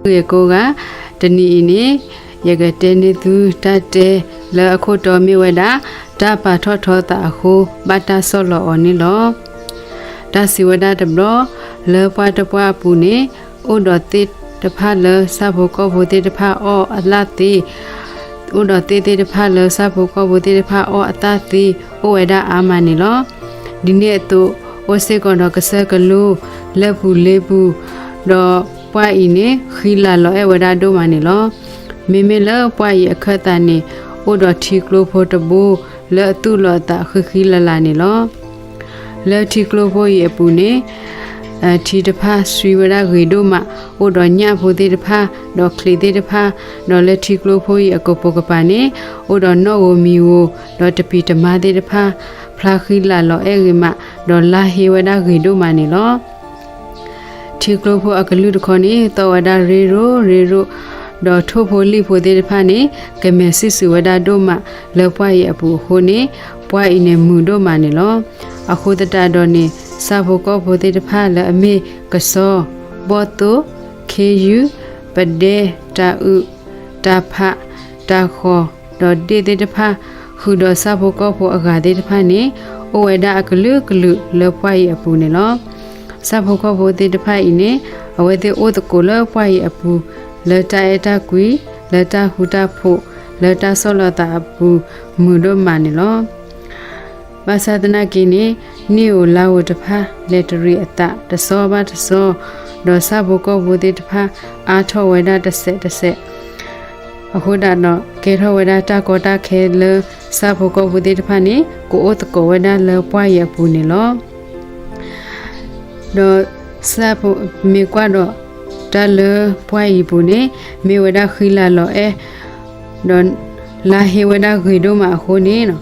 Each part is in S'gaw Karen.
ဂ့ၢ်ကိးဂၤ, တနံၤအံၤန့ၣ် ယကတဲန့ၢ်သုတၢ်တဲလၢအခိၣ်တီမ့ၢ်ဝဲဒၣ် တၢ်ပာ်ထီၣ်ထီသးအဃိ ဘၣ်တၢ်ဆီၣ်လီၤအီၤန့ၣ်လီၤ. တၢ်စံးဝဲဒၣ်တဘျီ လၢပှၢ်တပှၢ်အပူၤန့ၣ် အိၣ်ဒီးသ့ၣ်တဖၣ်လၢဆၣ်ဖိကီၢ်ဖိသ့ၣ်တဖၣ်အီၣ်အသၣ်သ့, အိၣ်ဒီးသ့ၣ်သ့ၣ်တဖၣ်လၢဆၣ်ဖိကီၢ်ဖိသ့ၣ်တဖၣ်အီၣ်အသၣ်သ့ အိၣ်ဝဲဒၣ်အါမးန့ၣ်လီၤ. ဒ်န့ၣ်အသိး အိၣ်စ့ၢ်ကီးဒီးကစၢၢ်ကလိ လၢပူၤလ့ပူၤ, ဒီးပှၢ်အံၤန့ၣ် ဃံလၤလီၤအဲၣ်ဝဲဒၣ်ဒိၣ်မးန့ၣ်လီၤ. မ့မ့ၢ်လၢပှၢ်အံၤအခၢၣ်သးန့ၣ် အိၣ်ဒီးထံကျိဖိတဘိ လၢအသူၣ်လီၤအသးဃံဃံလၤလၤန့ၣ်လီၤ. လၢထံကျိဖိအံၤအပူၤန့ၣ် ထံတဖၣ်ဆှံဝဲဒၣ်ဂ့ၤဒိၣ်မး, အိၣ်ဒီးညၣ်ဖိသ့ၣ်တဖၣ်, ဒီးချံးသ့ၣ်တဖၣ်, ဒီးလၢထံကျိဖိအံၤအကပိာ်ကပၤန့ၣ် အိၣ်ဒီးနီၣ်ဧိၤမံၤဧိၤ, ဒီးတပံၤတမါသ့ၣ်တဖၣ် ဖျါဃံလၤလီၤအဲၣ်ဂ့ၤမး, ဒီးလါဟ့ဝဲဒၣ်ဂ့ၤဒိၣ်မးန့ၣ်လီၤ. ထံကျိဖိအကလုၢ်တခီန့ၣ် သီၣ်ဝဲဒၣ်ရ့ရိၣ်ရ့ရိၣ်, ဒီးထိၣ်ဖိလံၣ်ဖိသ့ၣ်တဖၣ်န့ၣ် ကမဲာ်ဆံၣ်စူၤဝဲဒၣ်ဒိၣ်မးလၢပှၢ်အံၤအပူၤအဃိန့ၣ် ပှၢ်အံၤန့ၣ်မုာ်ဒိၣ်မးန့ၣ်လီၤ. အဃိသတးဒီးန့ၣ် ဆၣ်ဖိကီၢ်ဖိသ့ၣ်တဖၣ်လၢအမ့ၢ်ကစီ, ဘီၣ်သိၣ်, ခ့ယုၢ်, ပဒဲ, တၤအုး, တၤဖး, တၤဃီၤ, ဒီးဒ့ၣ်သ့ၣ်တဖၣ် ဃုာ်ဒီးဆၣ်ဖိကီၢ်ဖိအဂၤသ့ၣ်တဖၣ်န့ၣ် အိၣ်ဝဲဒၣ်အကလုာ်ကလုာ်လၢပှၢ်အံၤအပူၤန့ၣ်လီၤ. ဆၣ်ဖိကီၢ်ဖိသ့ၣ်တဖၣ်အံၤန့ၣ် အဝဲသ့ၣ်အိၣ်သကိးလၢပှၢ်အံၤအပူၤ လၢတၢ်အဲၣ်တၢ်ကွံ, လၢတၢ်ဃူတၢ်ဖိး, လၢတၢ်ဆီၣ်လီၤသးအပူၤ မုာ်ဒိၣ်မးန့ၣ်လီၤ. ဘၣ်ဆၣ်သနာ်က့န့ၣ် နံၣ်ဧိၤလါဧိၤတဖၣ် လဲၤတရံးအသးတစီဘၣ်တစီ, ဒီးဆၣ်ဖိကီၢ်ဖိသ့ၣ်တဖၣ် အါထီၣ်ဝဲဒၣ်တစဲးတစဲး, အဃိသတးဒီး ကဲထီၣ်ဝဲဒၣ်တၢ်ကီတၢ်ခဲလၢ ဆၣ်ဖိကီၢ်ဖိသ့ၣ်တဖၣ်န့ၣ် ကအိၣ်သကိးဝဲဒၣ်လၢပှၢ်အံၤအပူၤန့ၣ်လီၤ. ဒီးဆၣ်ဖိ မ့ၢ်ကွၢ်ဒီး တၢ်လၢပှၢ်အံၤအပူၤန့ၣ် မ့ၢ်ဝဲဒၣ်ဃံလၤလီၤအဲၣ်, ဒီးလါဟ့ဝဲဒၣ်ဂ့ၤဒိၣ်မးအဃိန့ၣ်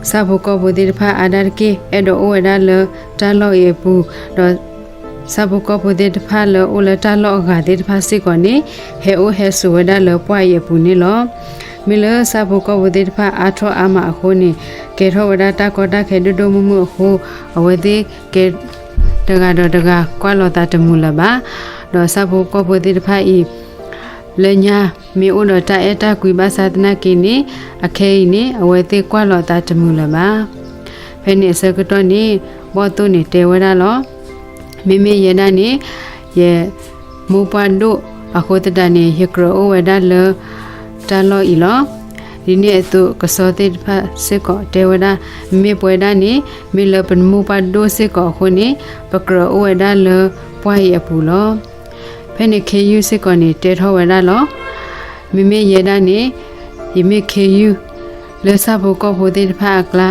ဆၣ်ဖိကီၢ်ဖိသ့ၣ်တဖၣ်အါဒၣ်တက့ၢ် အဲၣ်ဒိးအိၣ်ဝဲဒၣ်လၢတၢ်လီၢ်အံၤအပူၤ, ဒီးဆၣ်ဖိကီၢ်ဖိသ့ၣ်တဖၣ်လၢအိၣ်လၢတၢ်လီၢ်အဂၤသ့ၣ်တဖၣ်စ့ၢ်ကီးန့ၣ် ဟဲအိၣ်ဟဲဆိးဝဲဒၣ်လၢပှၢ်အံၤအပူၤန့ၣ်လီၤ. မ့ၢ်လၢဆၣ်ဖိကီၢ်ဖိသ့ၣ်တဖၣ်အါထီၣ်အါမးအဃိန့ၣ် ကဲထီၣ်ဝဲဒၣ်တၢ်ကီတၢ်ခဲဒိၣ်ဒိၣ်မုၢ်မုၢ်အဃိ အဝဲသ့ၣ်ကဲ တဂၤဒီးတဂၤကွၢ်လီၤသးတမုာ်လၢၤဘၣ်. ဒီးဆၣ်ဖိကီၢ်ဖိသ့ၣ်တဖၣ်အံၤ လၢညါမ့ၢ်အိၣ်ဒီးတၢ်အဲၣ်တၢ်ကွံဘၣ်ဆၣ်သနာ်က့န့ၣ် အခဲအံၤန့ၣ် အဝဲသ့ၣ်ကွၢ်လီၤသးတမုာ်လၢၤဘၣ်. ဖဲန့ၣ်အဆၢကတီၢ်န့ၣ် ဘီၣ်သိၣ်န့ၣ်တဲဝဲဒၣ်လီၤ. မ့မ့ၢ်ယဲဒၣ်န့ၣ် ယမိၢ်ပှၢ်ဒိၣ်အဃိသတးန့ၣ် ယကြၢးအိၣ်ဝဲဒၣ်လၢတၢ်လီၢ်အံၤလီၤ. ဒ်န့ၣ်အသိးကစီသ့ၣ်တဖၣ်စ့ၢ်ကီးတဲဝဲဒၣ် မ့ၢ်ပဝဲဒၣ်န့ၣ် မ့ၢ်လၢပမိၢ်ပှၢ်ဒိၣ်စ့ၢ်ကီးအဃိန့ၣ် ပကြၢးအိၣ်ဝဲဒၣ်လၢပှၢ်အံၤအပူၤလီၤ. ဖဲန့ၣ်ခ့ယုၢ်စ့ၢ်ကီးန့ၣ် တဲထီၣ်ဝဲဒၣ်လီၤ. မ့မ့ၢ်ယဲဒၣ်န့ၣ် ယမ့ၢ်ခ့ယုၢ် လၢဆၣ်ဖိကီၢ်ဖိသ့ၣ်တဖၣ်အကျါ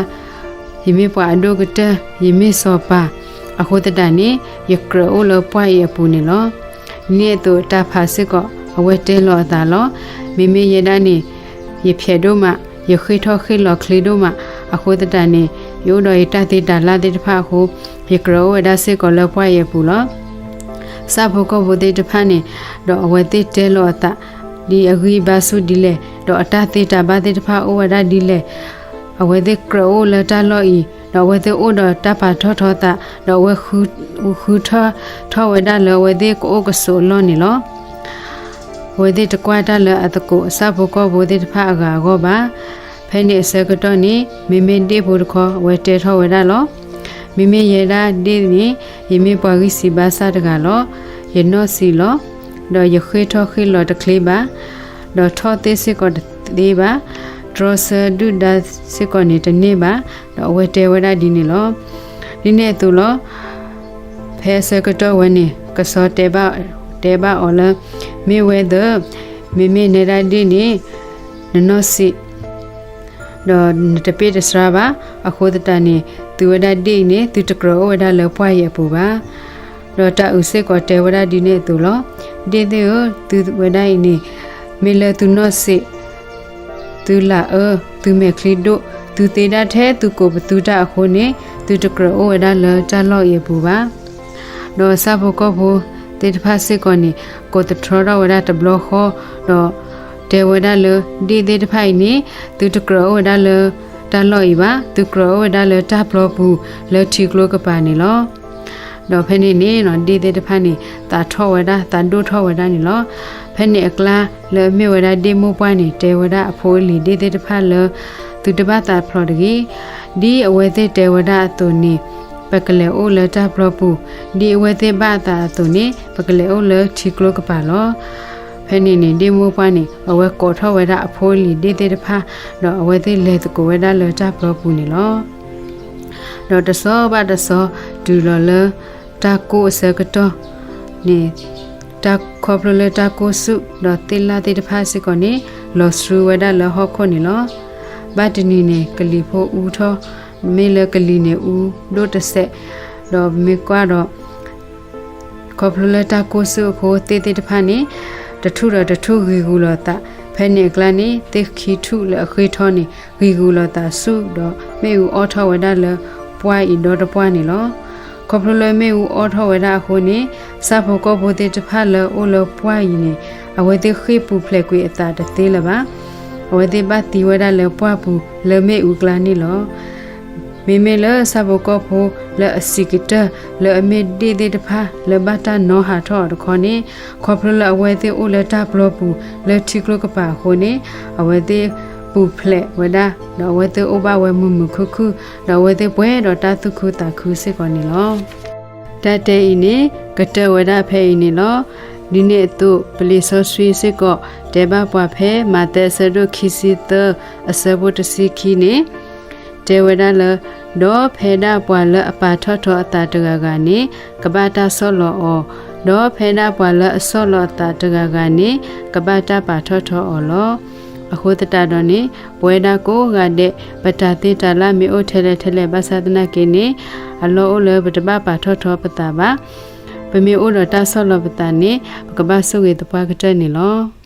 ယမ့ၢ်ပှၤအဒိၣ်ကတၢၢ် ယမ့ၢ်စီၤပၤ အဃိသတးန့ၣ် ယကြၢးအိၣ်လၢပှၢ်အံၤအပူၤန့ၣ်လီၤ. ဒ်န့ၣ်အသိးတၤဖးစ့ၢ်ကီး အဝဲတဲလီၤအသးလီၤ. မ့မ့ၢ်ယဲဒၣ်န့ၣ် ယဖျဲးဒိၣ်မး ယဃ့ၢ်ထီၣ်ဃ့ၢ်လီၤချ့ဒိၣ်မး အဃိသတးန့ၣ် ယအိၣ်ဒီးယတၢ်သ့တၢ်လၢ်သ့ၣ်တဖၣ်အဃိ ယကြၢးအိၣ်ဝဲဒၣ်စ့ၢ်ကီးလၢပှၢ်အံၤအပူၤလီၤ. ဆၣ်ဖိကီၢ်ဖိသ့ၣ်တဖၣ်န့ၣ် ဒီးအဝဲသ့ၣ်တဲလီၤအသး ဒ်အဂံၢ်အဘါဆူၣ်ဒ်လဲၣ် ဒီးအတၢ်သ့တၢ်ဘၣ်သ့ၣ်တဖၣ်အိၣ်ဝဲဒၣ်ဒ်လဲၣ် အဝဲသ့ၣ်ကြၢးအိၣ်လၢတၢ်လီၢ်အံၤ ဒီးအဝဲသ့ၣ်အိၣ်ဒီးတၢ်ပာ်ထီၣ်ထီသး ဒီးအဝဲဃုထၢထီၣ်ဝဲဒၣ်လၢအဝဲသ့ၣ်ကအိၣ်ကဆိးအလီၢ်န့ၣ်လီၤ. အဝဲသ့ၣ်တကွၢ်တၢ်လၢအသကိးဆၣ်ဖိကီၢ်ဖိသ့ၣ်တဖၣ်အဂၤအဂီၢ်ဘၣ်. ဖဲန့ၣ်အဆၢကတီၢ်န့ၣ် မ့မ့ၢ်ဒ့ၣ်ဖိတခီ အဝဲတဲထီၣ်ဝဲဒၣ်လီၤ. မ့မ့ၢ်ယဲဒၣ်ဒ့ၣ်န့ၣ် ယမ့ၢ်ပှၤဂံၢ်စၢ်ဘါစၢ်တဂၤလီၤ. ယနီၢ်စံးလီၤ. ဒီးယဃ့ၢ်ထီၣ်ဃ့ၢ်လီၤတချ့ဘၣ်. ဒီးထီၣ်သ့ၣ်စ့ၢ်ကီးတသ့ဘၣ်. တြီဆၢဒုၣ်ဒါစ့ၢ်ကီးန့ၣ်တန့ၢ်ဘၣ်. ဒီးအဝဲတဲဝဲဒၣ်ဒ်န့ၣ်လီၤ. ဒ်န့ၣ်အသိးလီၤ. ဖဲအဆၢကတီၢ်ဝဲန့ၣ် ကစီတဲဘၣ်အီၤလၢ မ့ၢ်ဝဲသၢ, မ့မ့ၢ်နဲဒၣ်ဒ့ၣ်န့ၣ် နနီၢ်စံး ဒီးနတပ့ၢ်တစှၤဘၣ်. အဃိသတးန့ၣ် သုဝဲဒၣ်ဒ့ၣ်အံၤန့ၣ် သုတကြၢးအိၣ်ဝဲဒၣ်လၢပှၢ်အံၤအပူၤဘၣ်. ဒီးတၤအုးစ့ၢ်ကီးတဲဝဲဒၣ်ဒ်န့ၣ်အသိးလီၤ. ဒ့ၣ်သ့ၣ်ဧၢ, သုဝဲဒၣ်အံၤန့ၣ် မ့ၢ်လၢသုနီၢ်စံး သုလၤအၢ, သုမဲာ်ချံဒိၣ်, သုသ့ဒၣ်ထဲသုကိးပသူတၢ်အဃိန့ၣ် သုတကြၢးအိၣ်ဝဲဒၣ်လၢတၢ်လီၢ်အံၤအပူၤဘၣ်. ဒီးဆၣ်ဖိကီၢ်ဖိသ့ၣ်တဖၣ်စ့ၢ်ကီးန့ၣ် ကိးသတြီထီၣ်ဝဲဒၣ်တဘျီဃီ, ဒီးတဲဝဲဒၣ်လၢ ဒ့ၣ်သ့ၣ်တဖၣ်အံၤန့ၣ် သုတကြၢးအိၣ်ဝဲဒၣ်လၢတၢ်လီၢ်အံၤဘၣ်, သုကြၢးအိၣ်ဝဲဒၣ်လၢတၢ်ပျီပူၤလၢထံကျိကပၤန့ၣ်လီၤ. ဒီးဖဲန့ၣ်န့ၣ်နီၤ ဒ့ၣ်သ့ၣ်တဖၣ်န့ၣ် သးထီၣ်ဝဲဒၣ် သးဒိၣ်ထီၣ်ဝဲဒၣ်န့ၣ်လီၤ. ဖဲန့ၣ်အကျါလၢအမ့ၢ်ဝဲဒၣ်ဒ့ၣ်မိၢ်ပှၢ်န့ၣ် တဲဝဲဒၣ်အဖိအလံၤဒ့ၣ်သ့ၣ်တဖၣ်လၢ သုတဘၣ်သးဖျိးတဂ့ၤ. ဒ်အဝဲသ့ၣ်တဲဝဲဒၣ်အသိးန့ၣ် ပကလဲၤအိၣ်လၢတၢ်ပျီပူၤ, ဒ်အဝဲသ့ၣ်ဘၣ်အသးအသိးန့ၣ် ပကလဲၤအိၣ်လၢထံကျိကပၤလီၤ. ဖဲန့ၣ်န့ၣ် ဒ့ၣ်မိၢ်ပှၢ်န့ၣ် အဝဲကိးထီၣ်ဝဲဒၣ်အဖိအလံၤဒ့ၣ်သ့ၣ်တဖၣ်, ဒီးအဝဲသ့ၣ်လဲၤသကိးဝဲဒၣ်လၢတၢ်ပျီပူၤန့ၣ်လီၤ. ဒီးတစီၤဘၣ်တစီၤ တုၤလီၤလၢတၢ်ကိၢ်အဆၢကတီၢ်န့ၣ်, တၢ်ခီဖျိလၢတၢ်ကိၢ်ဆူၣ် ဒီးသ့ၣ်လၣ်သ့ၣ်တဖၣ်စ့ၢ်ကီးန့ၣ် လီၤဆှုဝဲဒၣ်လၢဟီၣ်ခိၣ်န့ၣ်လီၤ. ဘၣ်တနံၤန့ၣ် ကလံၤဖိအူထီၣ်, မ့ၢ်လၢကလံၤန့ၣ်အူဒိၣ်တစဲး, ဒီးမ့ၢ်ကွၢ်ဒီး ခီဖျိလၢတၢ်ကိၢ်ဆူၣ်အဃိ သ့ၣ်သ့ၣ်တဖၣ်န့ၣ် တထူၣ်ဒီးတထူၣ်ဂံၤဂူာ်လိာ်သး, ဖဲန့ၣ်အကျါန့ၣ် သ့ၣ်ခံထူၣ်လၢအဃ့ထီန့ၣ် ဂံၤဂူာ်လိာ်သးဆူၣ်ဒီး မ့ၣ်အူအီၣ်ထီၣ်ဝဲဒၣ်လၢပှၢ်အံၤဒီတပှၢ်န့ၣ်လီၤ. ခီဖျိလၢမ့ၣ်အူအီၣ်ထီၣ်ဝဲဒၣ်အဃိန့ၣ် ဆၣ်ဖိကီၢ်ဖိသ့ၣ်တဖၣ်လၢအိၣ်လၢပှၢ်အံၤန့ၣ် အဝဲသ့ၣ်ဃ့ၢ်ပူၤဖျဲးကွံာ်အသးတသ့လၢၤဘၣ်. အဝဲသ့ၣ်ဘၣ်သံဝဲဒၣ်လၢပှၢ်ပူၤလၢမ့ၣ်အူကျါန့ၣ်လီၤ. မ့မ့ၢ်လၢဆၣ်ဖိကီၢ်ဖိလၢအစံးကတၢၢ်လၢအမ့ၢ်ဒ့ၣ်သ့ၣ်တဖၣ်လၢဘၣ်တၢ်နီၣ်ဟးထီၣ်အီၤတခီန့ၣ်, ခီဖျိလၢအဝဲသ့ၣ်အိၣ်လၢတၢ်ပျီပူၤလၢထံကျိကပၤအဃိန့ၣ်, အဝဲသ့ၣ်ပူၤဖျဲးဝဲဒၣ်, ဒီးအဝဲသ့ၣ်အိၣ်ဘၣ်ဝဲမုာ်မုာ်ခုၣ်ခုၣ်, ဒီးအဝဲသ့ၣ်ပှဲၤဒီးတၢ်သူၣ်ခုသးခုစ့ၢ်ကီးန့ၣ်လီၤ. တၢ်တဲအံၤန့ၣ် ကတၢၢ်ဝဲဒၣ်ဖဲအံၤန့ၣ်လီၤ. ဒ်န့ၣ်အသိး ပလံာ်စီဆှံစ့ၢ်ကီး တဲဘၣ်ပှၤဖဲ မးသဲအဆၢဒိၣ်ခံဆံသၢ အဆၢဖိတဆံခံန့ၣ် တဲဝဲဒၣ်လၢ, ဒီးဖဲဒၣ်ပှၤလၢအပာ်ထီၣ်ထီအသးတဂၤဂၤန့ၣ် ကဘၣ်တၢ်ဆီၣ်လီၤအီၤ, ဒီးဖဲဒၣ်ပှၤလၢအဆီၣ်လီၤအသးတဂၤဂၤန့ၣ် ကဘၣ်တၢ်ပာ်ထီၣ်ထီအီၤလီၤ. အဃိသတးဒီးန့ၣ် ပဝဲဒၣ်ကိးဂၤဒဲး ပတၢ်သ့တၢ်လၢ်မ့ၢ်အိၣ်ထဲလဲၣ်ထဲလဲၣ်ဘၣ်ဆၣ်သနာ်က့န့ၣ်, အလီၢ်အိၣ်လၢပတဘၣ်ပာ်ထီၣ်ထီပသးဘၣ်. ပမ့ၢ်အိၣ်ဒီးတၢ်ဆီၣ်လီၤပသးန့ၣ် ပကဘၣ်ဆိၣ်ဂ့ၤသပှၢ်ကတၢၢ်န့ၣ်လီၤ.